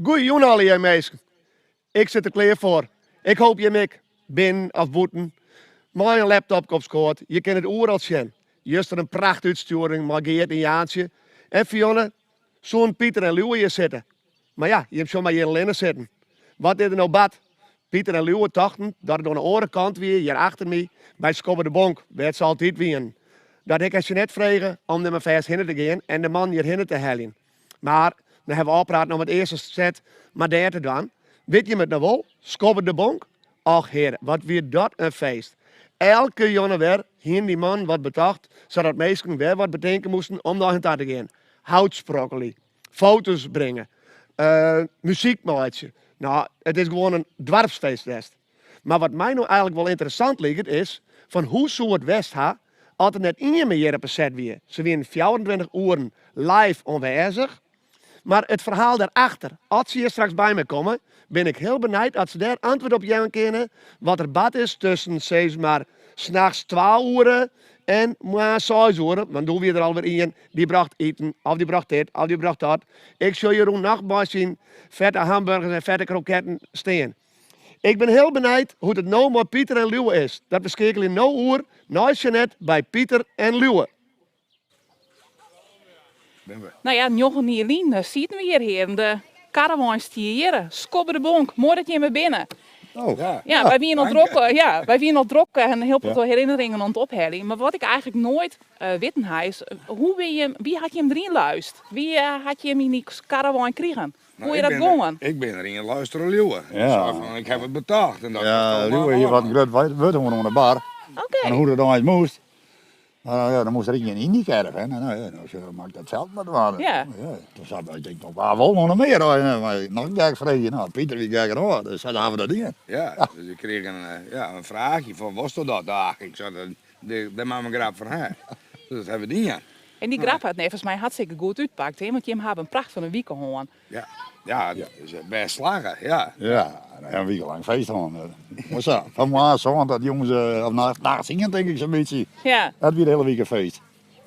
Goeie jûn allegear minsken. Ik sit der klear foar. Ik hoop jim ek, binnen of bûten, mei in laptop op skoat. Je kinne it oeral sjen. Juster in pracht útstjoering mei Geart en Jaantsje en Fionne. Soenen Pieter en Liuwe hjir sitte. Mar ja, jim sjogge my hjir allinne sitten. Wat is der no bard? Pieter en Liuwe tochten dat it oan de oare kant wie, hjir achter my, by Skobbe de Bonk, wêr't se altyd wienen. Dat ik ha se net frege om der mar fêst hinne te gean en de man hjirhinne te heljen. Mar no hawwe we ôfpraat om it earste set mar dêr te dwaan. Wit jim it noch wol? Skobbe de Bonk? Och heare, wat wie dat in feest. Elke jûn wer hienen dy mannen wat betocht, sadat minsken wer wat betinke moasten om nei hun ta te gean. Hout sprokkelje, foto's bringe, muzyk meitsje. No, it is gewoan in doarpsfeest west. Mar wat my no eigenlik wol ynteressant liket is fan hoe soe it west ha as der net ien mear hjir op 'e set wie. Se wienen 24 oeren live oanwêzich. Mar it ferhaal dêrachter, as se hjir straks by my komme, bin ik hiel benijd as se dêr antwurd op jaan kinne wat der bard is tusken sis mar nachts twa oere en moarns seis oere, want doe wie der alwer ien dy brocht iten of dy brocht dit of dy brocht dat. Ik sjoch Jeroen noch mei syn fette hamburgers en fette kroketten stean. Ik bin hiel benijd hoe't it no mei Pieter en Liuwe is. Dat we skeakelje no oer nei Jeanette by Pieter en Liuwe. No ja, njoggen jier lyn sieten we hjir, hearen. De karavan stie hjir. Skobbe de Bonk, moai dat jimme binne. Oh, ja. Ja, wy wienen al drok, ja, wy wienen al drok en hiel protte herinneringen oan it opheljen. Mar wat ik eigenlik noait witten ha is, hoe bin jim, wie hat jim deryn luist? Wie hat jim yn dy karavan krigen? Hoe is dat gongen? Ik bin deryn luist troch Liuwe. Ja. Fan, ik ha wat betocht. En dat ja, Liuwe hie wat in grut wurd oan de bar. Oké. En hoe dat eins moast. Nou ja, dan moast der ien yn dy caravan. En nou ja, dan moat ik dat sels mar dwaan. Ja. Ja, toen zat ik denk, wa wol noch mear? Maar noch gek freegje. Nou, Pieter wie gekker ôf, dus dan hawwe we dat dien. Ja, dus ik krige in, ja, in fraachje fan, wolsto dat? Ah, ik sei, dêr moat men grap fan ha. Dus dat hawwe we dien. En dy grap hat neffens my hartstikke goed útpakt, hè? Want jim hawwe in pracht fan in wike hân. Ja, ja, dat is bêst slagge, ja. Ja, in wike lang feest hân. Mar sa, fan moarns sân tot jûns, of nachts ien tink ik sa'n bytsje. Ja. Dat wie de hiele wike feest.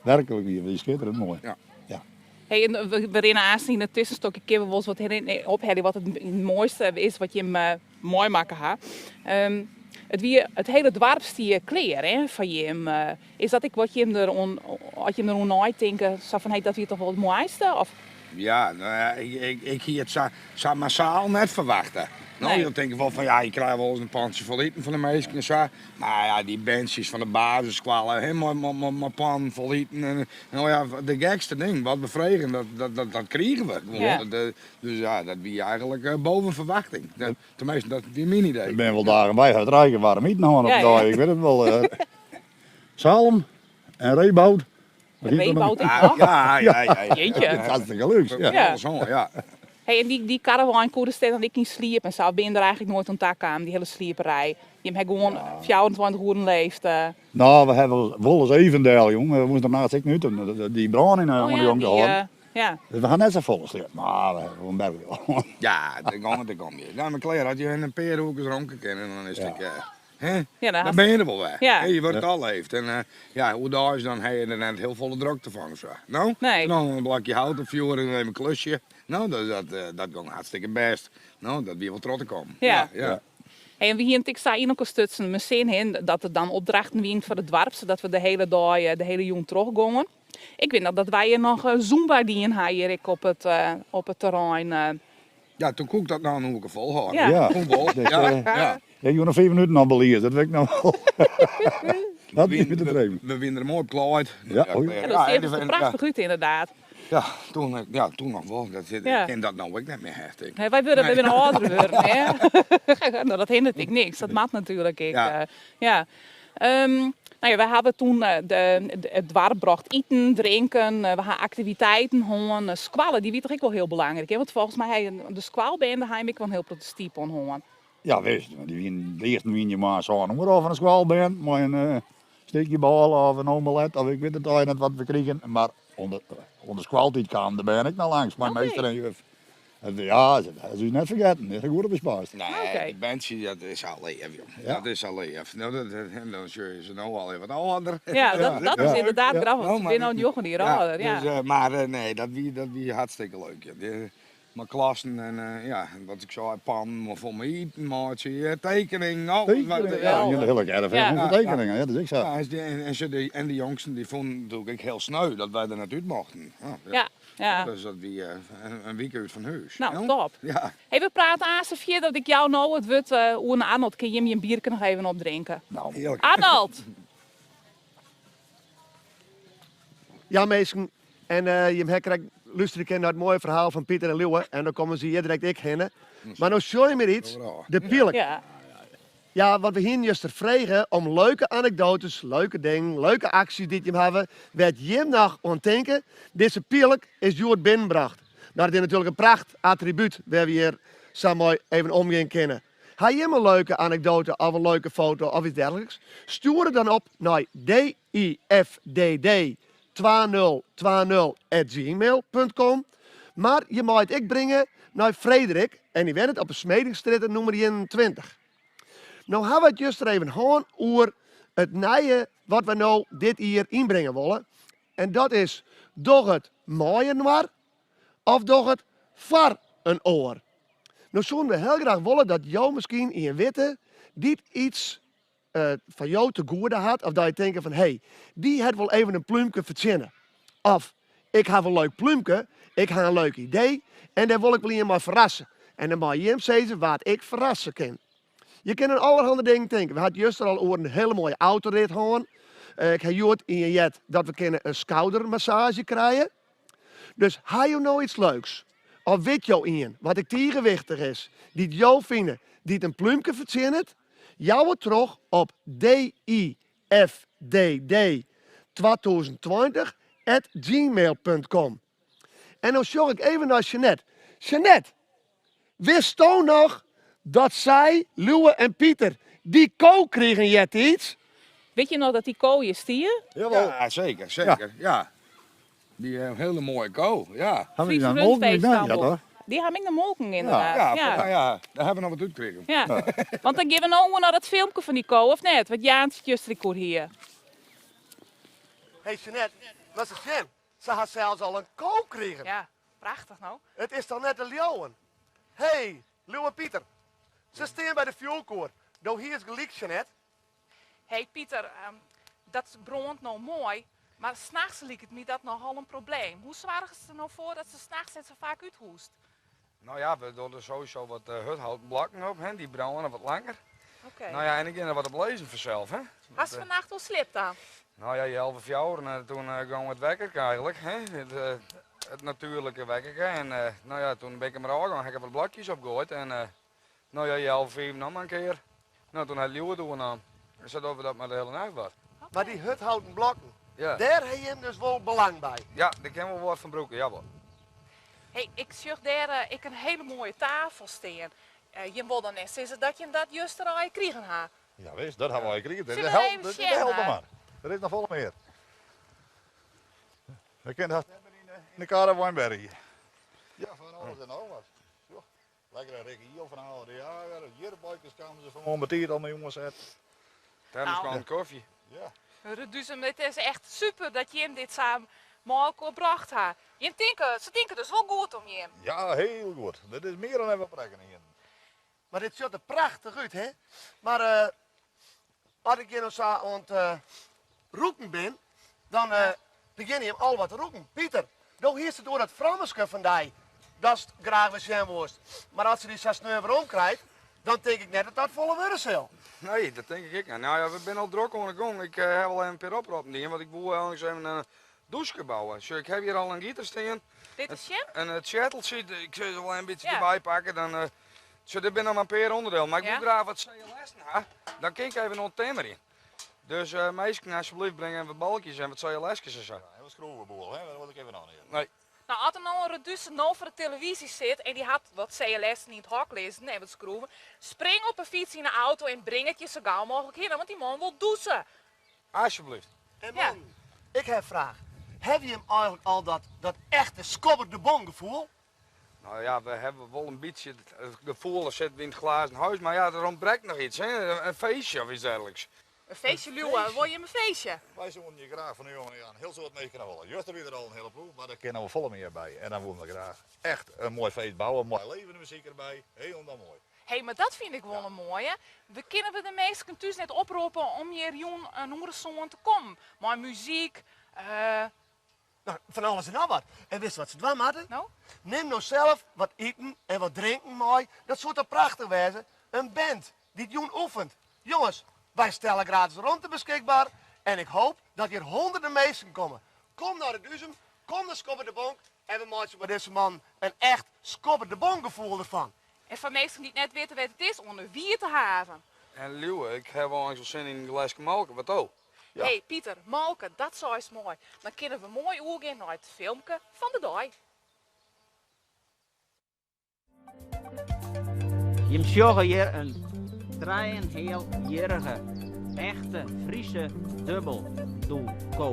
Werklik wie wie skitterend moai. Ja. Ja. Hey, en we rinne aanst yn it tuskenstokje, kinne we wolris wat ophelje wat it moaiste is wat jim meimakke ha. It wie, it hiele doarp stie klear hè, foar jim. Is dat ek wat jim der oan, as jim der oer neitinke, sa fan hey, dat wie toch wol it moaiste? Of? Ja, no ja, ik, ik hie it sa, sa massaal net ferwachte. No, Nee. je tinke wol fan ja, je krije wol ris in pantsje fol iten fan de minsken en sa. Mar ja, dy berntsjes fan de basisskoalle, hè, mei, mei, mei, mei pannen fol iten. En, no ja, de gekste ding, wat we fregen, dat, dat, dat, dat krigen we. Gewoan. Ja. Dat, dus ja, dat wie eigenlik boven ferwachting. Dat, tenminste, dat wie myn idee. Der binne wol dagen by, hat trije kear waarm iten hân op Ja, de ja. dei, ik wit it wol. Salm en reebout. Wat hiet dat nog? Reebout ek noch? Ja, ja, ja. ja. Jeetje. Hartstikke leuk. Ja. Ja. Alles oan, ja. Hey, en dy, dy karavan koe der dan ek yn sliepe en sa? Of binne der eigenlik noait oan ta kaam, dy hiele slieperij? Jim ha gewoan 24 oeren leefd. No, we hawwe wol ris even del, jong. We moasten der nachts ek út om dy brân yn Oh oan de ja, jong te dy, hâlden. ja. Dus we ha net safolle sliept, mar we hawwe wol in berch hân. Ja, dêr gong it ek om. Ja, mar klear, as je in pear oerkes ronke kinne, dan is it ek, hè, Ja, dan dan hast- bin je der wol wer. Ja. Hè, je wurdt al leefd. En ja, oerdeis dan ha je der net hiel folle drokte fan of sa. No? Nee. Dan in blokje hout op fjoer en even in klusje. No, dus dat, dat gong hartstikke bêst. No, dat wie wol troch te kommen. Ja. Ja, ja. Hey, en we hienen it ek sa yn elkoar stutsen, mei sin hin, dat der dan opdrachten wienen foar it doarp, sadat we de hiele dei, de hiele jûn trochgongen. Ik wit noch dat wy hjir noch Zumba dien ha hjir ek op it, op it terrein. Ja, toen koe ik dat noch in oerke folhâlde. Ja. Ja. Koe wol, Dat, ja, ja. Ja, ik noch 5 minuten al belies, dat wit ik noch wol. Dat wie de dream. We wienen der moai op klaaid. Ja, oh ja. Ja, dat seach der prachtich út inderdaad. Ja, toen, ja, toen noch wol. Dat, Ja. Ik kin dat no ek net mear hecht. Ik. Nee, wy wurde, wy binne âlder wurden, hè? No, dat hindert ek niks. Dat moat natuerlik ek. Ja. Ja. No ja, wy hawwe toen de, it doarp brocht iten, drinken, we ha aktiviteiten hân. Skoalle, dy wie toch ek wol hiel belangryk, hè? Want folgens my ha de skoalbern dêr ek wol in hiel protte stipe oan hân. Ja, wist. Want dy wienen, de earsten wienen je moarns sân oere al fan de skoalbern mei in stikje bôle of in omelet of ik wit it allegear net wat we krigen. Mar ûnder, ûnder skoaltiid kamen de bern ek noch langs mei Oké. meester en juf. Ja, dat is ús net fergetten. Dêr is goed op ús past. Nee, Oké. die bandje, dat is al leaf, jong. Ja. Dat is al leaf. Nou, dat, en dan zul je ze nou al wat ouder. Ja, dat is inderdaad grappig. Nou, Ze binne no njoggen jier âlder. Ja. Dus, maar nee, dat wie hartstikke leuk. Ja. Die, mei klassen en ja, wat ik sei, pannen foar mei iten meitsje, tekeningen, alles wat, Tekeningen, ja. ja, de hiele caravan Ja. fan tekeningen, ja, dat is ek sa. Ja, en die, en, en, ze die, en de jongsten die vonden het natuurlijk ook heel sneu dat wij er net uit mochten. Ja, Ja, ja. Dus dat wie een week uit van huis. Nou, Ja. top. Ja. Hey, we prate aanst verder dat ik jou nou it wurd oer nei Arnold kin jim jim bierke noch even opdrinke. Nou, Heerlijk. Arnold! Ja, minsken. En jim ha krekt lústerje kinnen nei it moaie ferhaal fan Pieter en Liuwe. En dan komme se hjir direkt ek hinne. Mar no sjoch je mear iets. De pylk. Ja. Ja, want we hienen juster frege om leuke anekdoates, leuke dingen, leuke aksjes dy't jim hawwe, wêr't jim noch oan tinke. Dizze pylk is hjoed binnenbrocht. Nou, dat is natuerlik in pracht attribút wêr't we hjir sa mei even omgean kinne. Ha jim in leuke anekdoate of in leuke foto of iets dergelijks? Stjoer it dan op nei difdd 2020 at gmail punt com. Mar je meie it ek bringe nei Frederik en dy wennet op de Smedingstrjitte nûmer 21. No ha we it juster even hân oer it nije wat we no dit jier ynbringe wolle. En dat is doch it mei-inoar of doch it foar in oar. No soenen we hiel graach wolle dat jo miskien ien witte dy't iets fan jo te goede hat of dat je tinke fan hey, dy hat wol even in plúmke fertsjinne. Of ik haw in leuk plúmke, ik ha in leuk idee en dêr wol ik wol ien mei ferrasse. En dan mei jim sizze wa't ik ferrasse kin. Je kinne oan allerhande dingen tinke. We ha it juster al oer in hiele moaie autorit hân. Ik ha hjoed ien heard dat we kinne in skoudermassaazje krije. Dus ha jo no iets leuks? Of wit jo ien, wat ek tige wichtich is, dy't jo fine dy't in plúmke fertsjinnet? Jou it troch op difdd 2020 at gmail punt com. En no sjoch ik even nei Jeanette. Jeanette, witsto noch dat sy, Liuwe en Pieter, dy ko krigen eartiids? Wit je noch dat dy ko hjir stie? Jawel. Ja, zeker, zeker. Ja. Die hele mooie ko, ja. Hawwe dy Fries dan molken Rundfeest gedaan? Ja, dan wol. toch? Dy ha ik noch molken inderdaad. Ja, Ja. nou ja, daar hebben we nog wat útkrige. Ja. Want dan gean we no oer nei dat filmke fan dy ko, of net? Wat Jaantje juster ek oer hie. Hey Jeanette, wat se sjen? Se ha sels al in ko krigen. Ja, prachtich no. It is toch net te leauwen? Hey, Liuwe Pieter. Se stean by de fjoerkoer. Do hiest gelyk, Jeanette. Hey Pieter, dat brânt no moai, mar nachts liket my dat nochal in probleem. Hoe soargest der no foar dat se nachts net sa faak úthoest? Nou ja, we dogge der sowieso wat hurdhouten blokken op, hè, dy brâne wat langer. Oké. Nou ja, en ik gean der wat op lizzen fansels, hè. Hast fannacht wol sliept dan? Nou ja, healwei fjouweren, toen gong it wekker eigenlijk, hè. Het natuurlijke wekker. En nou ja, toen ben ik er maar ôfgien, ha ik wat blokjes opgoaid en nou ja, 4:30 noch mar in kear. Nou, toen hat Liuwe it oernaam. En sa dogge we dat mar de hiele nacht wat. Mar dy hurdhouten blokken, Ja. dêr ha jim dus wol belang by? Ja, dêr kinne we wat fan brûke, jawol. Hey, ik sjoch dêr ek in hiele moaie tafel stean. Jim wol dan net sizze dat jim dat juster al krigen ha? Ja, wist, dat ha we al krigen. Sille De we even de sjen, help hè? mar. Der is noch folle mear. We kinne hast net mear yn de caravan bergje. Ja, fan alles en noch wat. Sjoch, lekkere Rick Iel fan Oude de Jager. Jierbeikers kamen se fan betiid al mei jongens set. Thermoskan Nou. kofje. Ja. Reduzum, it is echt super dat jim dit sa mei elkoar brocht ha. Jim tinke, se tinke dus wol goed om jim. Ja, hiel goed. Dat is mear dan even prekken hier. Mar dit sjocht der prachtich út, hè? Mar as ik hjir no sa oan it rûken bin, dan begjinne jim al wat te rûken. Pieter, do hiest it oer dat Frommeske fan dy, datst graach wer sjen wolst. Mar as se dy sa sneon werom krijt, dan tink ik net dat dat folle wurde sil. Nee, dat tink ik ek net. Nou ja, we binne al drok oan de gong. Ik ha al even in pear oproppen dien, want ik woe eins even in dûske bouwe. Sjoch, ik ha hjir al in gieter stean. Dit is sjen? En it tsjetteltsje, ik sil se wol in bytsje Ja. derby pakke. Dan, sjoch, dit binne noch mar in pear ûnderdielen, mar ik Ja. woe graach wat CLS'en ha. Dan kin ik even oan timmerjen. Dus minsken, alsjeblieft, bring even wat balkjes en wat CLS'kes en sa. Ja, en wat skroevenboel, hè? Dat wol ik even oan hier. Nee. Nou, as der no in Reduzer no foar de televyzje sit en dy hat wat CLS'en yn it hok lizzen en wat skroeven, spring op 'e fyts yn 'e auto en bring it hjir sa gau mooglik hinne, want dy man wol dûse. Alsjeblieft. En Ja. man, ik ha in fraach. Hawwe jim eigenlik al dat echte skobber de bon gefoel? Nou ja, we hawwe wol in bytsje it gefoel as sitte we yn it glazen huis, mar ja, der ûntbrekt noch iets, hè? In feestje of iets dergelijks. In feestje, Liuwe, wolle jimme in feestje? Wy soenen hjir graach fan nu oan in hiel soad minsken noch wolle. Juster wie der al in hiele ploech, mar der kin noch wol folle mear by. En dan woenen we graach echt in moai feest bouwe, mei levende muzyk derby, hielendal moai. Hé, mar dat fyn ik wol in moaie. We kinne we de minsken thús net oproppe om hjir jûn in oere sân te kommen? Mei muzyk, No, fan alles en noch wat. En witst wat se dwaan moatte? No? Nim no sels wat iten en wat drinken mei. Dat soe toch prachtich wêze? In band dy't jûn oefent. Jonges, wy stelle gratis romte beskikber en ik hoop dat hjir hûnderten minsken komme. Kom nei Reduzum, kom nei Skobber de Bonk en we meitsje mei dizze mannen in echt Skobber de Bonk gefoel derfan. En foar minsken dy't net witte wêr't it is, oan de Wiete Haven. En Liuwe, ik haw eins wol sin yn in gleske molke, wat do? Ja. Hey Pieter, molke, dat seist moai. Dan kinne we moai oergean nei it filmke fan de dei. Jim sjogge hjir in trijenhealjierrige echte Friese dubbeldoelko.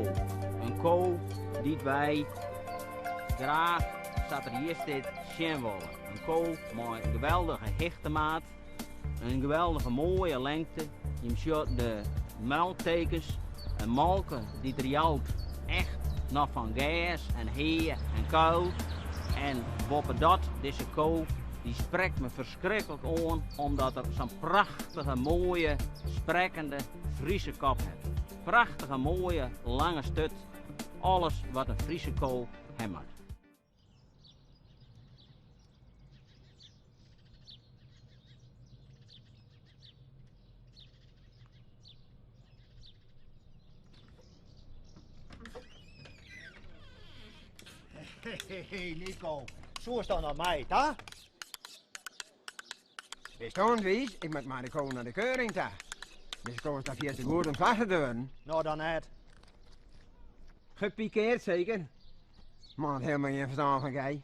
In ko dy't wy graach, sa't er hjir stiet, sjen wolle. In ko mei in geweldige hichtemaat, in geweldige moaie lengte. Jim sjogge de muiltekens, in molke dy't er jout echt noch fan gers en hea en kuil. En boppedat, dizze ko dy sprekt me ferskriklik oan omdat er sa'n prachtige moaie sprekkende Friese kop hat. Prachtige moaie lange sturt, alles wat in Friese ko ha moat. Hey, Nico, soest dan noch mei ta? Bist oanwiis, ik moat mei de ko nei de keuring ta. Dizze ko is ta fierste goed om slachte te wurden. No dan net. Gepikeerd zeker? Man hat helemaal gjin ferstân fan kij.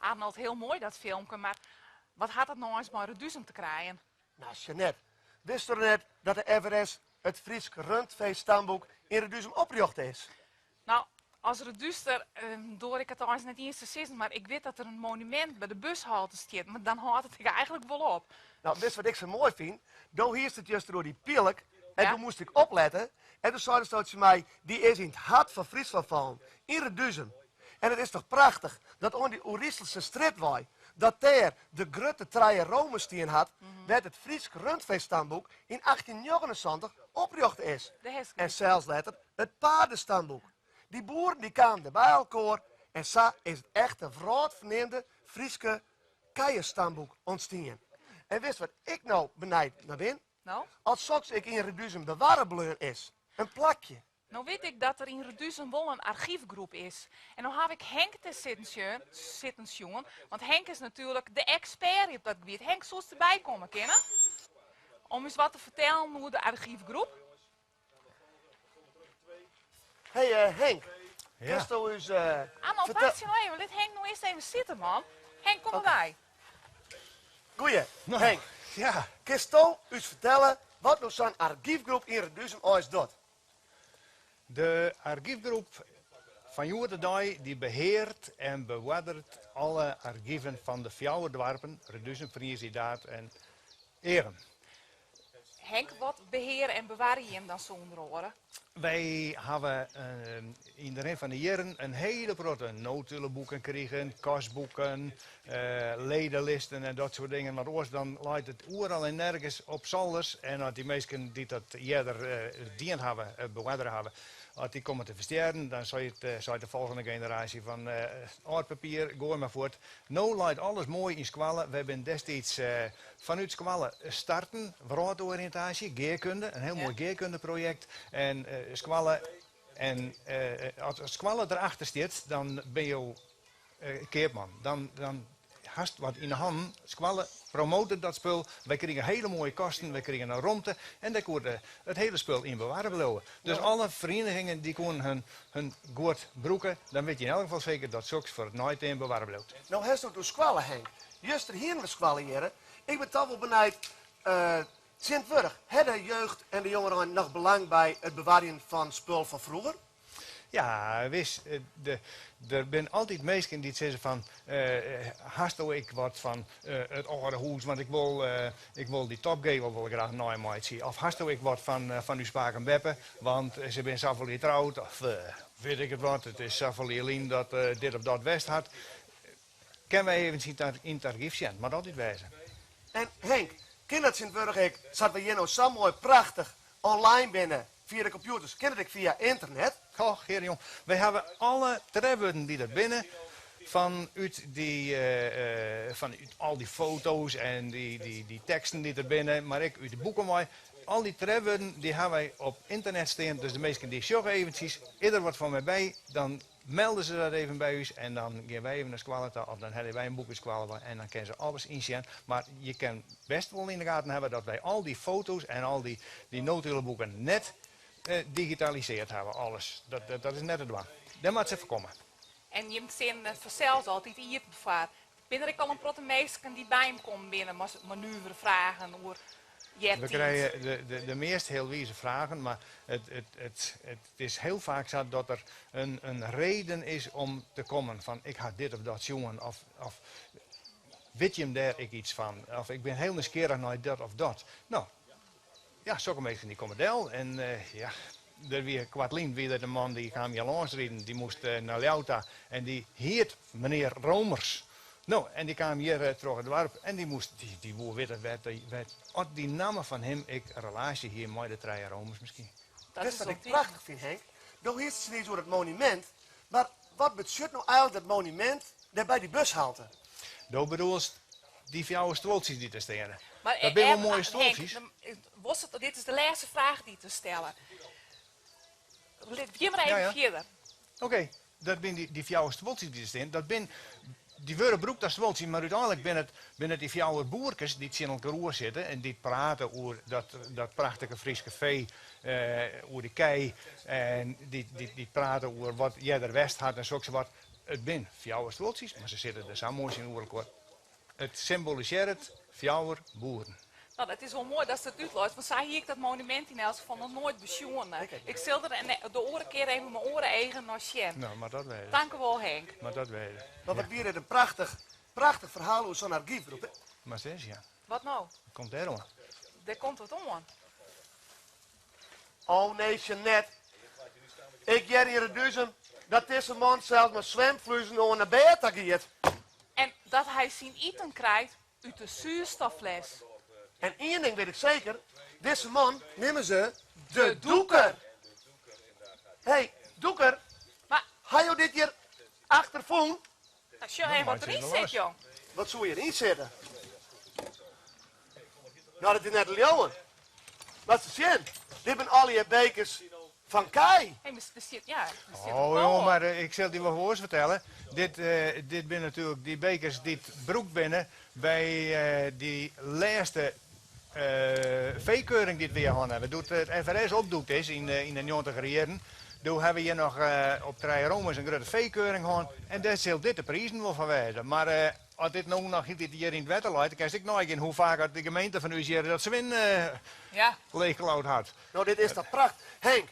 Arnold, hiel moai dat filmke, mar wat hat dat no eins mei Reduzum te krijen? No, Jeanette, witsto net dat de FRS it Frysk Rundfeestamboek yn Reduzum oprjochte is? No, as Redúster doar ik it eins net iens te sizzen, mar ik wit dat der in monumint by de bushalte stiet, mar dan hâldt it ek eigentlik wol op. No, witst wat ik sa moai fyn? Do hiest it juster oer dy pylk en doe moast ik oplette en doe seidesto tsjin my, dy is yn it hart fan Fryslân fallen, yn Reduzum. En it is toch prachtich dat oan dy Oeriselse strjitwei, dat dêr de grutte trije Romen stien hat, wêr't it Frysk Rundfeestamboek yn 1879 oprjochte is. En sels letter it Paardestamboek. Dy boeren dy kamen dêr by elkoar en sa is it echte wrâldferneamde Fryske Kijestamboek ûntstien. En witst wat ik no benijd nei bin? No? As soks ek yn Reduzum bewarre bleaun is. In plakje. No wit ik dat der yn Reduzum wol in argyfgroep is. En no haw ik Henk te sitten sjoen, sitten sjoen, want Henk is natuerlik de ekspert op dat gebiet. Henk, soest derby komme kinne om ús wat te fertellen oer de argyfgroep? Hey eh, Henk, Ja. kinsto ús eh, Arnold, vertel- wachtsje nou even. Lit Henk no earst even sitte, man. Henk, kom derby. Goeie, Henk. Ja. Kinsto ús fertelle wat no sa'n argyfgroep yn Reduzum eins docht? De argyfgroep fan hjoed-de-dei dy beheart en beoarderet alle argiven fan de fjouwer doarpen, Reduzum, Friens, Idaard en Eagum. Henk, wat beheare en bewarje jim dan sûnder oare? Wy hawwe yn de rin fan de jierren in hiele protte notuleboeken krigen, kasboeken, ledelisten en dat soart dingen. Want oars dan leit it oeral en nergens op solders. En as dy minsken dy't dat earder dien hawwe, beoardere hawwe, As dy komme te ferstjerren, dan seit de folgjende generaasje fan âld papier, goai mar fuort. No leit alles moai yn skoalle. Wy binne destiids fanút skoalle starten, wrâldoriïntaasje, geakunde, in hiel moai geakundeprojekt. En skoalle, en as skoalle derachter stiet, dan binne jo keapman. Dan, dan hast wat yn 'e hannen. Skoalle promotet dat spul. Wy krigen hele moaie kasten, wy krigen in romte en dêr koe de, it hele spul yn bewarre bliuwe. Dus alle ferienigingen dy koenen hun, hun guod brûke. Dan wit je yn elk gefal seker dat soks foar it neiteam bewarre bliuwt. No hast it oer skoalle, Henk. Juster hienen we skoalle hjirre. Ik bin toch wol benijd, tsjintwurdich, ha de jeugd en de jongerein noch belang by it bewarjen fan spul fan froeger? Ja, wis. Der binne altyd minsken dy't sizze fan, hasto ek wat fan it âlde hûs, want ik wol, ik wol dy topgevel wol ik graach neimeitsje. Of hasto ek wat fan, fan ús pake en beppe, want se binne safolle jier troud, of wit ik it wat, it is safolle jier lyn dat dit of dat west hat. Kinne wy even yn it argyf sjen, moat altyd wêze. En Henk, kin dat tsjintwurdich ek, sa't we hjir no sa moai prachtich online binne fia de kompjûters, kin it ek fia ynternet? Och, hear jong, wy hawwe alle trefwurden dy't der binne fanút dy, fanút al dy foto's en dy teksten dy't der binne, mar ek út de boeken wei, al dy trefwurden dy hawwe wy op ynternet stean, dus de minsken dy sjogge eventsjes, is der wat foar my by, dan Melde se dat even by ús en dan gean wy even nei skoalle ta of dan helje wy in boek út skoalle wei en dan kinne se alles ynsjen. Mar je kin bêst wol yn de gaten hawwe dat wy al dy foto's en al dy notuleboeken net digitaliseard hawwe, alles. Dat is net te dwaan. Dêr moat se foar komme. En jim stean fansels altyd iepen foar. Binne der ek al in protte minsken dy't by jim kommen binne mei nuvere fragen oer We krije de, de meast hiel wize fragen, mar it, it, it, it is hiel faak sa dat der in, in reden is om te kommen. Fan ik ha dit of dat sjoen, of, of wit jim dêr ek iets fan? Of ik bin hiel nijsgjirrich nei dat of dat. No, ja, sokke minsken dy komme del en uh, ja, der wie koartlyn wie der in man dy kaam hjir lâns riden, dy moast uh, nei Ljouwert ta en dy hiet menear Romers. No, en dy kaam hjir troch it doarp en dy moast, dy, dy woe witte wêr't, wêr't, oft dy namme fan him ek relaasje hie mei de trije Romers miskien. Dat is wat ik prachtich fyn, Henk. Do hiest it niis oer it monumint, mar wat betsjut no eigentlik dat monumint dêr by dy bushalte? Do bedoelst dy fjouwer stuoltsjes dy't der steane. Maar, dat binne wol moaie stuoltsjes. Henk, dit is de lêste fraach dy't te stellen. Gean mar even fierder. Oké, dat binne dy fjouwer stuoltsjes dy't der stean. Dat bin, dy wurde brûkt as stuoltsjes, mar úteinlik binne it, binne it dy fjouwer boerkes dy't tsjin elkoar oer sitte en dy't prate oer dat, dat prachtige Fryske fee, oer de kij en dy't, dy't, dy't prate oer wat earder west hat en soksawat. It binne fjouwer stuoltsjes, mar se sitte der sa moai tsjinoer elkoar. It symbolisearret fjouwer boeren. No, dat is wol moai datst it útleist, want sa hie ik dat monumint yn elts gefal noch noait besjoen. Ik sil der de oare kear even mei oare eagen nei sjen. No, moat dat wêze. Tankewol, Henk. Moat dat wêze. Mar wat wie dit in prachtich, prachtich ferhaal oer sa'n argyfgroep. Mar sis, ja. Wat no? Komt dêr oan. Der komt wat oan. Oh nee, Jeanette. Ik hear yn Reduzum dat dizze man sels mei swimfluezen oan nei bêd ta giet. En dat hy syn iten krijt út de soerstoffles. En ien ding wit ik seker, dizze man nimme se de Dûker. Hey, Dûker, ha jo dit hjir achterfûn? Nou, sjoch even wat deryn sit, jong. Wat soe hjiryn sitte? Nou, dat is net te leauwen. Wat se sjen, dit binne allegear bekers fan kij. Hey, maar der sit, ja, der sit Oh, jong, mar ik sil dy wol oars fertelle. Dit, dit binne natuerlik dy bekers dy't brûkt binne by dy lêste feekeuring dy't we hjir hân hawwe. Doe't it FRS opdûkt is yn de njoggentiger jierren, doe hawwe we hjir noch op Trije Romers in grutte feekeuring hân en dêr sil dit de prizen wol fan wêze. Mar as dit no noch hieltyd hjir yn it wetter leit, dan kinst ek neigean hoe faak at de gemeente fan ús hjir dat swin leechklaud hat. No, dit is toch prachtich. Henk,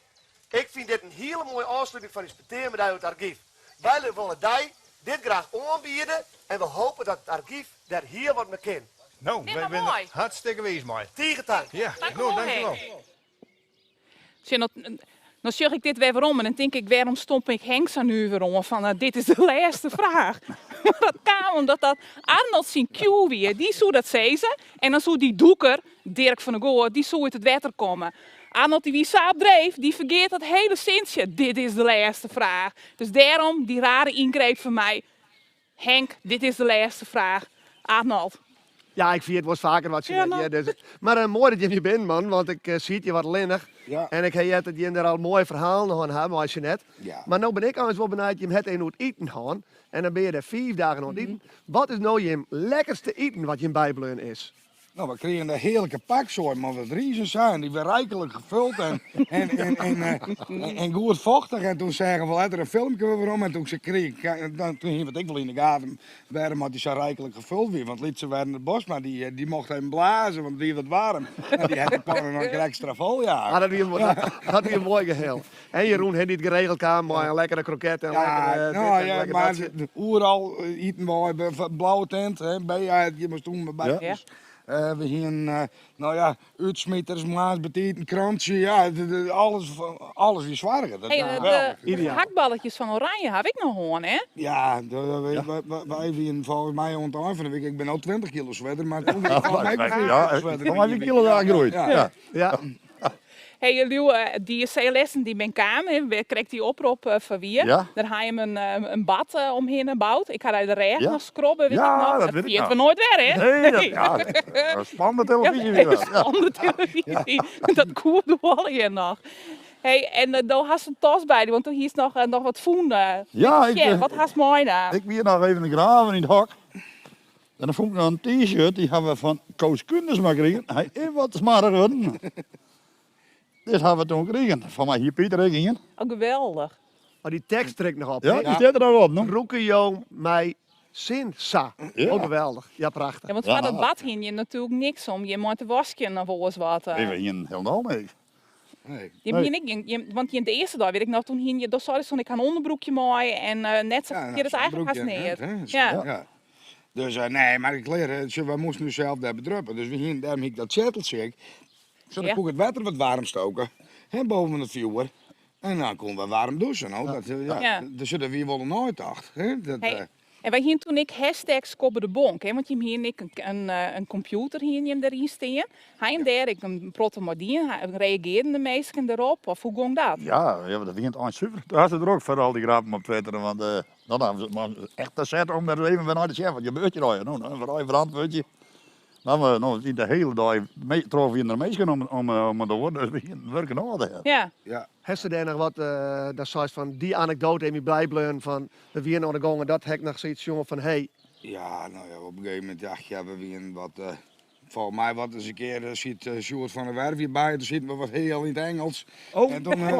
ik fyn dit in hiele moaie ôfsluting fan ús petear mei dy oer it argyf. Wy wolle dy dit graach oanbiede en we hoopje dat it argyf dêr hiel wat mei kin. No, wy binne der hartstikke wiis mei. Tige tank. Ja, no, dankjewol. Sjoch, no sjoch ik dit wer werom en dan tink ik, wêrom stomp ik Henk sa nuver oan fan dit is de lêste fraach. Mar dat kaam omdat dat Arnold syn cue wie. Dy soe dat sizze en dan soe dy dûker, Dirk van der Goor, dy soe út it wetter komme. Arnold dy wie sa op dreef, dy fergeat dat hele sintsje, dit is de lêste fraach. Dus dêrom dy rare yngreep fan my, Henk, dit is de lêste fraach. Arnold. Ja, ik ferjit wolris faker wat se net hear. Dus, mar uh, moai dat jim hjir binne, man, want ik uh, siet hjir wat allinnich. Ja. En ik ha heard dat jim der al moaie ferhalen hân ha mei Jeanette. Ja. Mar no bin ik eins wol benijd, jim het even oer it iten hân. En dan bin je der 5 dagen oan it iten. Wat is no jim lekkerste iten wat jim bybleaun is? Nou, we kregen een heerlijke paksoi met wat rijst en zo. En die werd rijkelijk gevuld en, en, en, en, eh, en, goed vochtig. En toen zagen we later een filmpje waarom. En toen, ze kreeg, dan, toen hing wat ik wel in de gaten waarom had die zo rijkelijk gevuld weer. Want liet ze werden het bos, maar die, eh, die mocht even blazen, want die wat warm. En die had de pannen nog extra vol, ja. Ah, dat wie een, dat, wie een moai geheel. En Jeroen heeft niet geregeld kwam met een lekkere kroket en Ja, lekkere, nou, dit en ja, lekker maar dat. overal eh, eten wij, bij blauwe tent, hè, bij, ja, je moest toen bij Ja. ons. Eh, we gingen, eh, nou ja, uitsmieters, maas, betiet, een krantje, ja, alles, alles wie zwaarder. Dat Hey, is eh, geweldig. de, de hakballetjes van Oranje heb ik nog gewoon, hè? Ja, wij, wij, wij, wij waren volgens mij aan het eind van de week, ik ben al 20 kilo zwaarder, maar toen was ik volgens mij ook Ja, 20 zwaarder. dan heb je kilo daar gegroeid. Ja. Ja. Ja. Hey, Lieuwe, eh, die CLS'en die ben kaam, hè, we kreeg die oproep eh, van wie. Ja. Daar ha je hem een, eh, een bad eh, omheen gebouwd. Ik had uit de regen Ja. nog schrobben, weet Ja, ik nog. dat weet ik viert nog. we nooit weer, hè? Nee, dat, ja, dat is spannende televisie weer. Ja. Spannende televisie. Dat koerde wel hier nog. Hey, en uh, daar had ze een tas bij, want toen hier is nog, eh, nog wat voen. eh. Ja, ik, Tja, eh, wat had mooi daar? Ik weer nog even graven in het hok. En dan vond ik nog een t-shirt, die hebben we van Koos Kunders maar gekregen. Hij is wat smarter geworden. Dit hebben we toen gekregen. Van mij hier Pieter ik in. Oh, geweldig. Maar die tekst trekt nog op. Ja, hè? die staat er nog op. No? Roeken jo mij zin sa. Ja. Ook geweldig. Ja, prachtig. Ja, want Ja. van dat bad hing je natuurlijk niks om. Je moet te wasken of alles wat. eh. Nee, we gingen helemaal niks. Nee. Je Nee. begint ik, je, want in de eerste dag weet ik nog, toen hing je, dat zei ze, ik had een onderbroekje mooi en eh, net zo Ja, nou, je dat zo'n eigenlijk haast broekje, neer. hè, hè, Ja. ja. Dus eh, nee, maar ik leer, eh, we moesten nu zelf daar bedruppen. Dus we gingen, daarom heb ik dat zetteltje. Zodat Ja. ik ook het water wat warm stoken. Hè, boven het vuur. En dan konden we warm douchen. Nou, dat, eh, ja, Ja. Dus dat wie wel nooit dacht. Hè? Dat, Hey, eh, en wij gingen toen ik hashtag skobbe de bonk, hè, want je hier ik een, een, eh, een computer hier hem daarin staan. Hij en daar ik een protomodien, reageerden de meesten erop of hoe ging dat? Ja, ja, dat begint aan super. Daar is het er ook voor al die grappen op Twitter. Want eh dan hebben ze het maar echt te zetten om daar even naar te zeggen. Want je beurt je daar, nou, nou, voor verantwoord je. Dan we nou, de hele dag mee, trof je er meestal om, om, eh, om het door. Dus we gingen werken al daar. Ja. ja. Heeft ze daar nog wat, eh dat zei ze van die anekdote in mijn blijbleun van we wieren aan de gang en dat hek nog zoiets jongen van hey, ja, nou ja, op een gegeven moment dacht ik, ja, we winnen wat. eh, volgens mij wat eens een keer eh, zit eh, Sjoerd van der Werf hierbij. Toen zitten we wat heel in het Engels. Oh. En toen eh,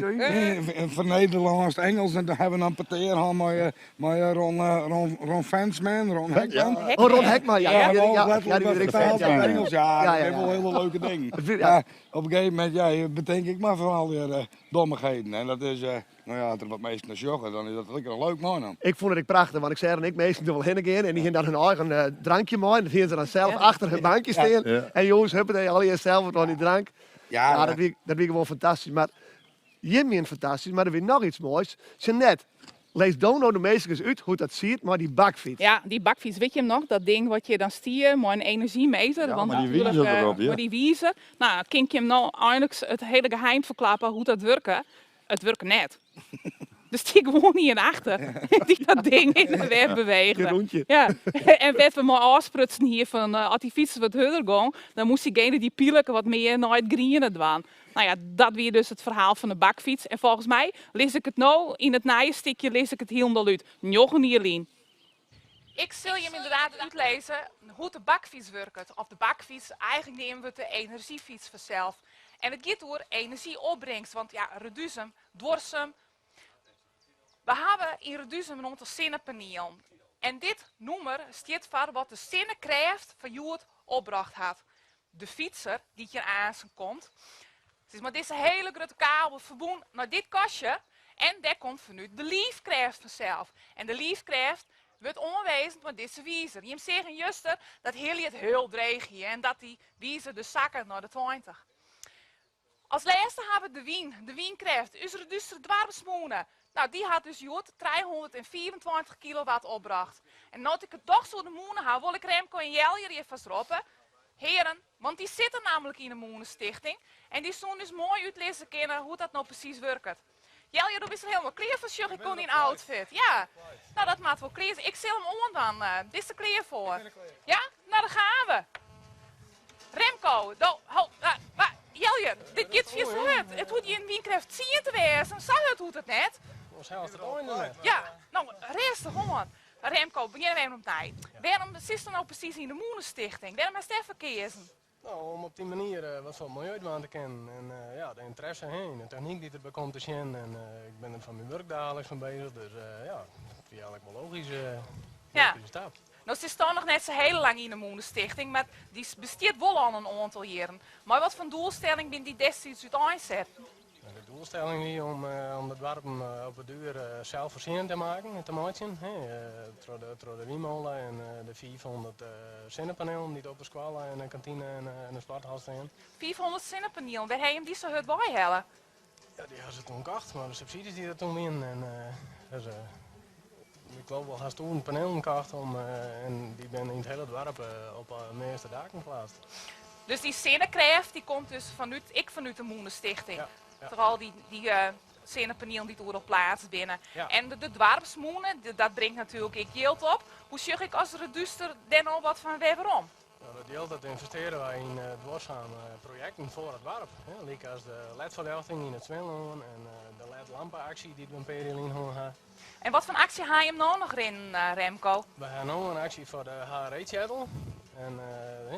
eh, eh, van Nederlands Engels. En toen hebben we een parteer gehad met, eh, met eh, Ron, eh, Ron, Ron Fansman, Ron Hekman. Oh, Ron Hekman, ja. Ja, Ja, ja, ja, ja, letterlijk die wat weet ik vertaald vet, in ja. het Engels. Ja, Ja, dat ja, is wel ja. hele leuke ding. Ja. Ja, op een gegeven moment ja, je bedenk ik maar vooral weer eh, dommigheden. En dat is, eh, nou ja, als er wat mensen naar joggen, dan is dat lekker een leuk man. Dan. Ik vond het ik prachtig, want ik zei en ik meestal wel heen gaan en die gingen dan hun eigen eh, drankje mee en dat gingen ze dan zelf Ja. achter hun bankje staan. Ja. En jongens, huppatee, al je zelf wat aan die drank. Ja, Ja, dat wie, dat wie gewoon fantastisch. Maar Jimmy en fantastisch, maar er weer nog iets moois. Jeanette, lees Dono de meester eens uit hoe dat ziet, maar die bakfiets. Ja, die bakfiets, weet je hem nog? Dat ding wat je dan stier, maar een energiemeter. Ja, want maar die natuurlijk, wiezer eh, erop, ja. Maar die wiezer. Nou, kan ik je hem nou eindelijk het hele geheim verklappen hoe dat werkt? Het werkt net. Dus die gewoon niet in achter. Die dat ding in de weg beweegde. Jeroentje. Ja, en werd we maar afsprutsen hier van eh, als die fietsen wat harder ging, dan moest diegene die pielen wat meer naar het groene dwaan. Nou ja, dat weer dus het verhaal van de bakfiets. En volgens mij lees ik het nou in het stukje lees ik het helemaal uit. Nog een Jelien. Ik zal je hem inderdaad uitlezen hoe de bakfiets werkt. Of de bakfiets, eigenlijk nemen we het de energiefiets vanzelf. En het gaat door energieopbrengst, want ja, Reduzum, Dorsum, we hebben in Reduzum een aantal zonnepanelen. En dit noemer staat voor wat de zonnekracht van Joert opbracht had. De fietser die hier aan komt. Het is maar deze hele grote kabel verbonden naar dit kastje. En daar komt vanuit de liefkracht vanzelf. En de liefkracht wordt onwezend met deze wiezer. Je zeggen juster dat heel het heel dreig hier en dat die wiezer de zakken naar de 20. Als laatste hebben we de wien, de wienkracht, Usre Duster dwarfsmoenen. Nou, die had dus Jood 324 kilowatt opbracht. En nou ik het toch zo de moenen had, wil ik Remco en Jeljer even vast roepen. Heren, want dy sitte nammentlik yn de Mûnestichting en dy soene ús moai útlizze kinne hoe't dat no presys wurket. Jeljer, do bist der hielendal klear foar, sjoch ik oan dyn outfit. Ja, no dat moat wol klear. Ik sil him oandwaan. Bist der klear foar? Ja? No, dan gaan we. Remco, do, ho, wa, Jeljer, dit giet fierste hurd. It hoecht gjin wynkrêft tsien te wêzen, sa hurd hoecht it net. Oars hellest it ein der net. Ja, no, rêstich oan. Remco, begjinne we even opnij. Wêrom sitsto no presys yn de Mûnestichting? Wêrom hast dêrfoar keazen? No, om op dy manier wat foar it miljeu dwaan te kinnen en ja, de ynteresse hè, yn de technyk dy't derby komt te sjen en ik bin der foar myn wurk daliks mei bezich, dus ja, it wie eigentlik wol logysk, logyske stap. No sitsto noch net sa hiel lang yn de Mûnestichting, mar dy bestiet wol al in oantal jierren. Mei wat foar doelstelling binne dy destiids úteinsetten? De doelstelling wie om de doarpen op 'e duer selsfoarsjenend te maken, te meitsjen, troch de, troch de wynmole en de 500 sinnepanielen dy't op de skoalle en de kantine en de sporthal stean. 500 sinnepanielen, wêr ha jim dy sa hurd weihelle? Ja, dy ha se toen kocht mei de subsydzjes dy't der toen wienen. En, dus, ik geloof wol hast 1000 panelen kocht om, en dy binne yn it hiele doarp op de measte daken pleatst. Dus dy sinnekrêft dy komt dus fanút, ek fanút de Mûnestichting. Ja, ja. Troch al dy, dy sinnepanielen dy't oeral pleatst binne. Ja. En de, de doarpsmûne, dat bringt natuerlik ek jild op. Hoe sjoch ik as Redúster dêr no wat fan wer werom? No, dat jild dat ynvestearje wy yn duorsame projekten foar it doarp. Hè, lykas de ledferljochting yn it Swinlân en de ledlampe-aksje dy't we in pear jier lyn hân ha. En wat foar aksje ha jim no noch rinnen, Remco? We ha no in aksje foar de HRE-tsjettel. En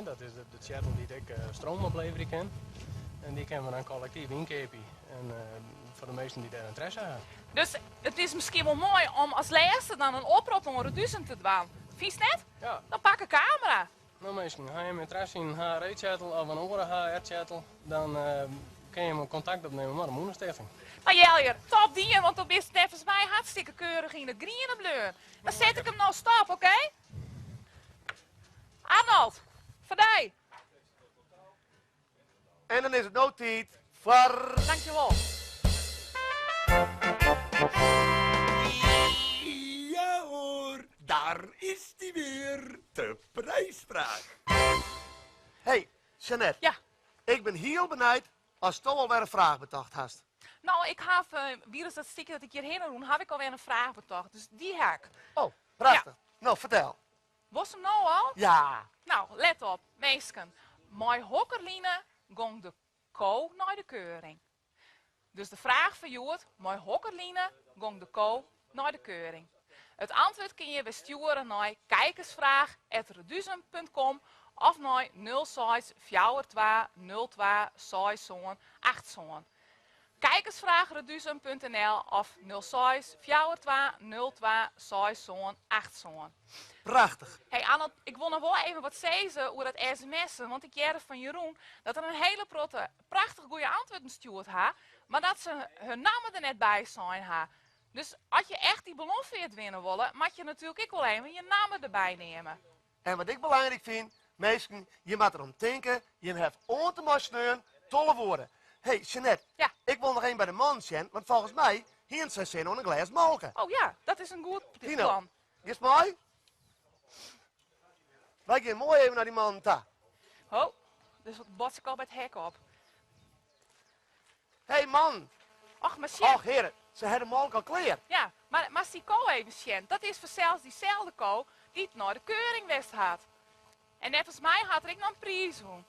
dat is de tsjettel dy't ek stroom opleverje kin. En dy kinne we dan kollektyf ynkeapje. En foar de minsken dy't dêr ynteresse ha. Dus it is miskien wol moai om as lêste dan in oprop oan Reduzum te dwaan. Fynst net? Ja. Dan pak de kamera. No minsken, ha jim ynteresse yn in HRE-tsjettel of in oare HR-tsjettel, dan kinne jim kontakt opnimme mei de Mûnestichting. No Jeljer, top dien, want do bist neffens my hartstikke keurich yn it griene bleaun. Dan set ik him no stop, oké? Arnold, foar dy. En dan is it no tiid foar. Dankjewol. Ja hoor, daar is die weer, de prijsvraag. Hey, Jeanette. Ja. Ik bin hiel benijd asto alwer in fraach betocht hast. No, ik haw, wilens dat stikje dat ik hjirhinne rûn, haw ik alwer in fraach betocht. Dus dy ha ik. Oh, prachtich. No, fertel. Wolst him no al? Ja. No, let op, minsken. Mei hokker line gong de ko nei de keuring? Dus de fraach foar hjoed, mei hokker line gong de ko nei de keuring? It antwurd kin je wer stjoere nei kijkersvraag@reduzum.com of nei 06 42 02 67 87. Kijkersvraag@reduzum.nl of 06 42 02 67 87. Prachtich. Hey Arnold, ik wol noch wol even wat sizze oer dat sms'en, want ik hearde fan Jeroen dat der in hiele protte prachtich goede antwurden stjoerd ha, mar dat se hun namme der net by sein ha. Dus as je echt dy ballonfeart winne wolle, moat je natuerlik ek wol even je namme derby neame. En wat ik belangryk fyn, minsken, je moatte derom tinke, jim hawwe oant en mei sneon 12 oere. Hey, Jeanette, Ja. ik wol noch even by de mannen sjen, want folgens my hienen sy sin oan in glês molke. Oh ja, dat is in goed Tino, plan. giest mei? Wy gean moai even nei dy mannen ta. Ho, dus bots ik al by it hek op. Hey man! Och, mar sjen. Och heare, se ha de molke al klear. Ja, mar moatst dy ko even sjen. Dat is fansels dyselde ko dy't nei de keuring west hat. En neffens my hat er ek noch in priis wûn.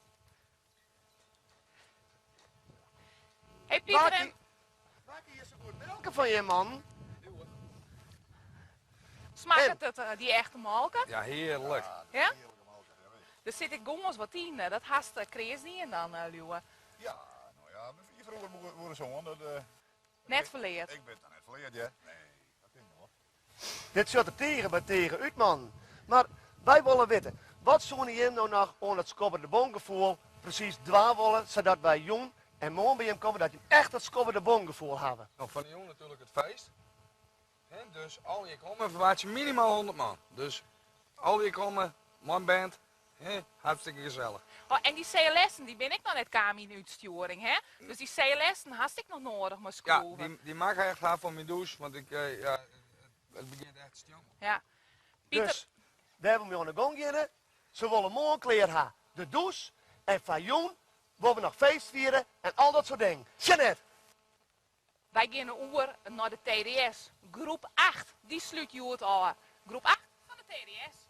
Hey Pieter en... Wa kin hjir sa goed melke fan jim mannen? Smakket it dy echte molke? Ja, hearlik. Ja? Der sit ek gâns wat yn, dat hast kreas dien dan, Liuwe. Ja, no ja, je froeger boeresoan, dat... Net ferleard. Ik bin it noch net ferleard, hear. Nee, dat kin wol. Dit sjocht der tige by tige út, mannen. Mar wy wolle witte, wat soene jim no noch oan it Skobber de Bong gefoel presys dwaan wolle, sadat wy jûn en moarn by jim komme dat jim echt dat Skobber de Bong gefoel hawwe? No, fan 'e jûn natuerlik it feest. Dus allegear komme, ferwachtsje minimaal 100 man. Dus allegear komme, mei in band, hartstikke gesellich. Oh, en dy CLS'en, dy binne ek noch net kaam yn de útstjoering, hè? Dus dy CLS'en hast ek noch noadich mei Ja, skroeven. dy dy moat ik echt ha foar myn dûs, want ik, ja, it begjint echt te stjonken. Ja. Pieter. Dus, wêr we mei oan de gong geane, se wolle moarn klear ha. de dûs en foar jûn wolle we noch feest fiere en al dat soart dingen. Sjanet! Wy geane oer nei de TDS. Groep 8, dy slút hjoed ôf. Groep 8 fan de TDS.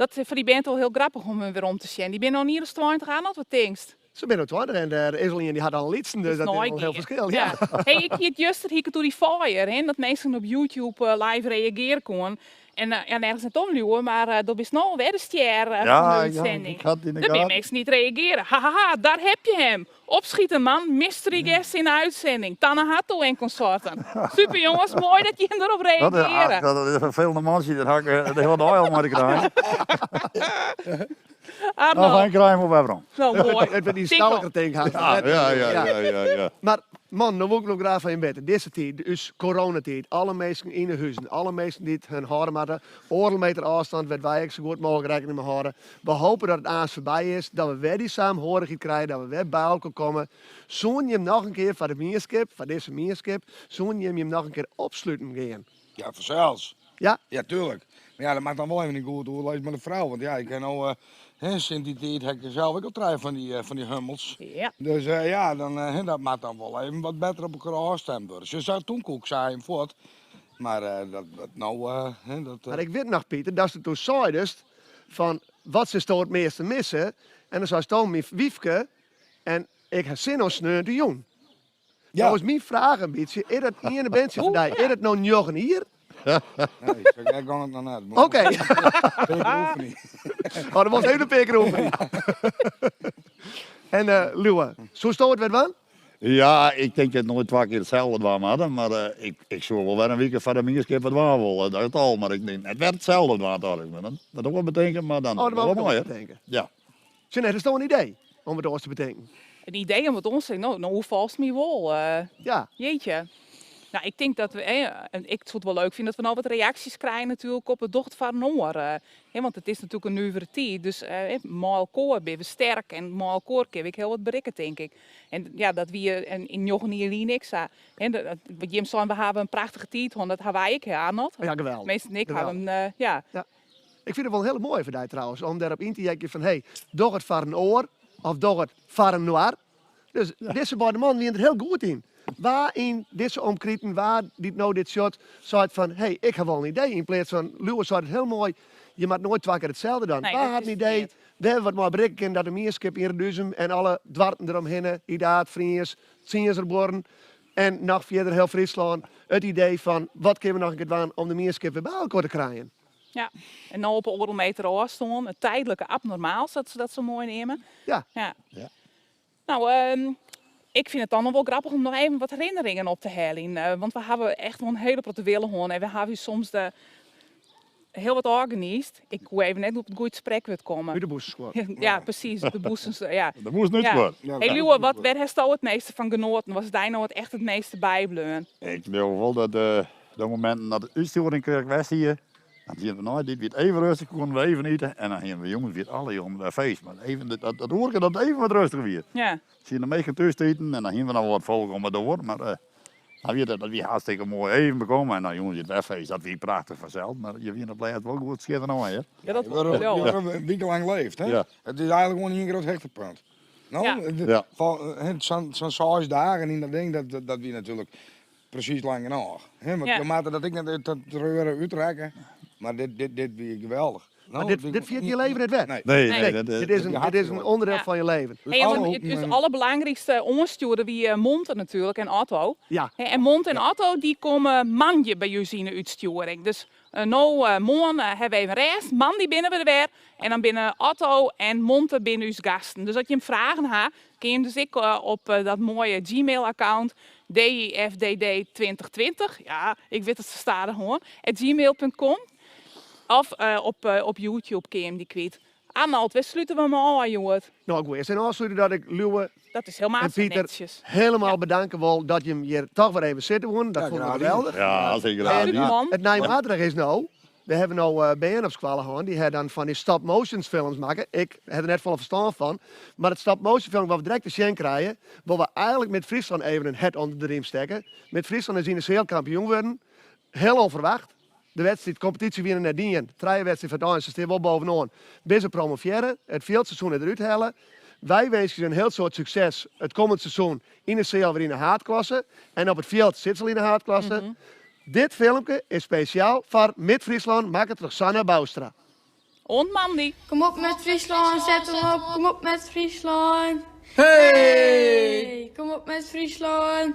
Dat is foar dy bern toch hiel grappich om hun werom te sjen. Dy binne al in jier as 20, Arnold, wat tinkst? Se binne no 20 en der is al ien dy hat al in lytsen, dus dat is al hiel ferskil. Ja. Hey, ik hie it juster hie ik it oer dy fire, hè, dat minsken op YouTube live reagearje koenen. En ja, nergens net omliuwe, mar do bist no alwer de stjer fan de útsending. Ik had in de Der binne gaten. minsken dy't reagearje. Hahaha, daar heb je hem! Opschieten man, mystery guest in de uitzending. Tanne Hatto en consorten. Super jongens, moai dat jim derop Dat is, reagearje. dat is een vervelende mantsje, dat ha ik de hiele dei al mei te krijen. Arno. Noch ik krij him wol wer werom. No, moai. It wurdt dy Tink stalker tink hast. Ja. Mar man, no wol ik noch graach fan jim witte. Dizze tiid, ús coronatiid, alle minsken yn de huzen, alle minsken dy't hun hâlde moatte, oardel meter ôfstân, wêr't wy ek sa goed mooglik rekkening mei hâlde. We hoopje dat it aanst foarby is, dat we wer dy saamhorigheid krije, dat we wer by elkoar komme. Soenen jim noch in kear foar de mienskip, foar dizze mienskip, soenen jim jim noch in kear opsluten gean? Ja, fansels. Ja? Ja, tuurlijk. Mar ja, dat moat dan wol even in goed oerlis mei de frou. Want ja, ik ha no, hè, sinds dy tiid ha ik sels ek al trije fan dy hummels. Ja. Dus ja, dan, hè, dat moat dan wol even wat better op elkoar ôfstimd wurde. Se sei toen koe ik sa even fuort. Mar dat, dat no, hè, dat. Mar ik wit noch, Pieter, datst it toen seidest fan wat silsto it measte misse? En dan seisto myn wyfke en ik ha sin oan sneontejûn. Ja. No is myn fraach in bytsje, is dat iene berntsje fan dy, is dat no njoggen jier? Nee, sa gek gong it noch net. Oké. Pear kear oefenje. Oh, dat moast even in pear kear oefenje. En eh Liuwe, soesto it wer dwaan? Ja, ik tink dat noait twa kear itselde dwaan moatte, mar eh, ik, ik soe wol wer in wike foar de mienskip wat dwaan wolle, dat al. Mar ik tink net wer itselde dwaan, tocht ik. Maar dat oar betinke, mar dan Oh, dat wol wol ik moai, oars hè? betinke. Ja. Jeanette, is dat in idee om it oars te betinken? In idee om it oars te no, no oerfalst my wol. eh. Ja. Jeetje. Nou, ik tink dat we, en ik soe it wol leuk fine dat we no wat reaksjes krije natuerlik op it docht foar in oar. eh, hè, want it is natuerlik in nuvere tiid, dus eh, mei elkoar binne we sterk en mei elkoar kinne we ek hiel wat berikke, tink ik. En ja, dat wie in 9 jier lyn ek sa. Hè, wat jim seinen, we hawwe in prachtige tiid hân, dat hawwe wy ek, hè, Arnold? Ja, geweldich. Minsken, ik haw Geweldich. in, eh, ja. Ja. Ik fyn it wol in hiele moaie foar dy trouwens, om dêrop yn te heakjen fan hey, doch it foar in oar of doch it foar inoar. Dus dizze beide mannen wiene der hiel goed yn. Wa yn dizze omkriten, wa dy't no dit sjocht, seit fan hey, ik ha wol in idee. Yn pleats fan, Liuwe seit it hiel moai, je moat noait twa kear itselde dwaan. Nee, Wa dat hat is in idee ferkeard. wêr't we wat mei berikke kinne dat de mienskip yn Reduzum en alle doarpen deromhinne, Idaerd, Friens, Tsienzerbuorren en noch fierder hiel Fryslân, it idee fan wat kinne we noch in kear dwaan om de mienskip wer by elkoar te krijen. Ja, en no op oardel meter ôfstân, it tydlike abnormaal, sa't se dat sa moai neame. Ja. Ja. Ja. Nou, ik fyn it dan noch wol grappich om noch even wat herinneringen op te heljen. Eh, want we hawwe echt wol in hiele protte wille hân en we hawwe ús soms de hiel wat ôfgeniisd. Ik koe even net op it goede sprekwurd komme. Ut de bûsen skuord. Ja, presys, de bûsen, ja. De bûsen Ja. útskuord. Hey Liuwe, wat, wêr hasto it measte fan genoaten? Wat is dy no it echt it measte bybleaun? Ik leau wol dat eh, de mominten dat de útstjoering krekt west hie, dan hienen we nei dy wie it even rêstich, koenen we even ite en dan hienen we jûns wie it alle jûnen wer feest. Mar even dat, dat, dat oerke dat it even wat rêstiger wie. Ja. Sieten de minsken thús te iten en dan hienen we noch wat folk om 'e doar, mar eh, dan wie dat, dat wie hartstikke moai even bekomme en dan jûns wie it wer feest. Dat wie prachtich fansels, mar je wienen op lêst wol goed skjin fan ôf, hear. Ja, dat Je wurde, ja. je wurde in wike lang leefd, hè? Ja. It is eigentlik gewoan ien grut hichtepunt. No, Ja. Ja. Sa'n sa'n seis dagen yn dat ding, dat, dat, dat wie natuerlik presys lang genôch. Hè? Want Ja. je moatte dat ek net út dat treuren útrekke, mar dit, dit, dit wie geweldich. No, Maar dit, dit ferjit je leven net wer. Nee. Nee, Nee. nee, dat, eh, Dit is in, dit is in ûnderdiel Ja. fan je leven. Hey, Alle want hoeken het, het en- allerbelangrijkste oanstjoerder wie eh, Monte natuerlik en Otto. Ja. Hè, En Monte en Otto dy komme moandei by ús yn de útstjoering. Dus eh, no eh, moarn eh, hawwe we even rêst. Moandei binne we der wer. En dan binne Otto en Monte binne ús gasten. Dus as jim fragen ha, kinne jim dus ek eh, op eh, dat moaie Gmail-account DIFDD2020, ja, ik wit it sa stadichoan, @gmail.com. Of eh, op, eh, op YouTube kinne jim dy kwyt. Arnold, wêr slute we him ôf, hjoed? No, ik wol earst even ôfslute dat ik Liuwe Dat is helemaal en sa Pieter netsjes. helemaal bedanke wol dat jim hjir toch wer even sitte woenen. Dat Ja, fûn ik graach geweldich. Ja, hartstikke graach En dien. Man. it nije maatregel is no, we hawwe no eh, bern op skoalle hân, dy ha dan fan dy stop-motion films makke. Ik ha der net folle ferstân fan, mar it stop-motion film wat we direkt te sjen krije, wolle we eigentlik met Fryslân even in hert ûnder de riem stekke. Mid Fryslân is yn de seal kampioen wurden, hiel ûnferwacht. De wedstriid, kompetysje wiene net dien. Trije wedstriden foar it ein, se stean wol bovenoan. Binne se promovearre, it fjildseizoen is derút helle. Wy winskje se in hiel soad sukses it kommend seizoen yn de seal wer yn de haadklasse. En op it fjild sit se al yn de haadklasse. Dit filmke is spesjaal foar Mid Fryslân, makke troch Sanne Bouwstra. Oant moandei. Kom op met Fryslân, set him op. Kom op met Fryslân. Hey! Kom op met Fryslân.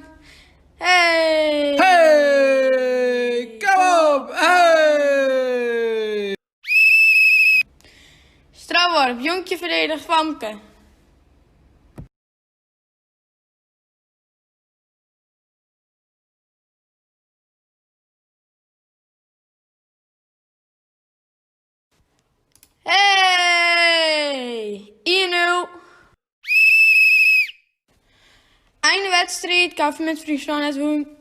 Hey! Hey! Kom op! Hey! Strafworp, jonkje ferdedigt famke. Hey! 1-0. Einde wedstriid, KV Mid Fryslân net wûn.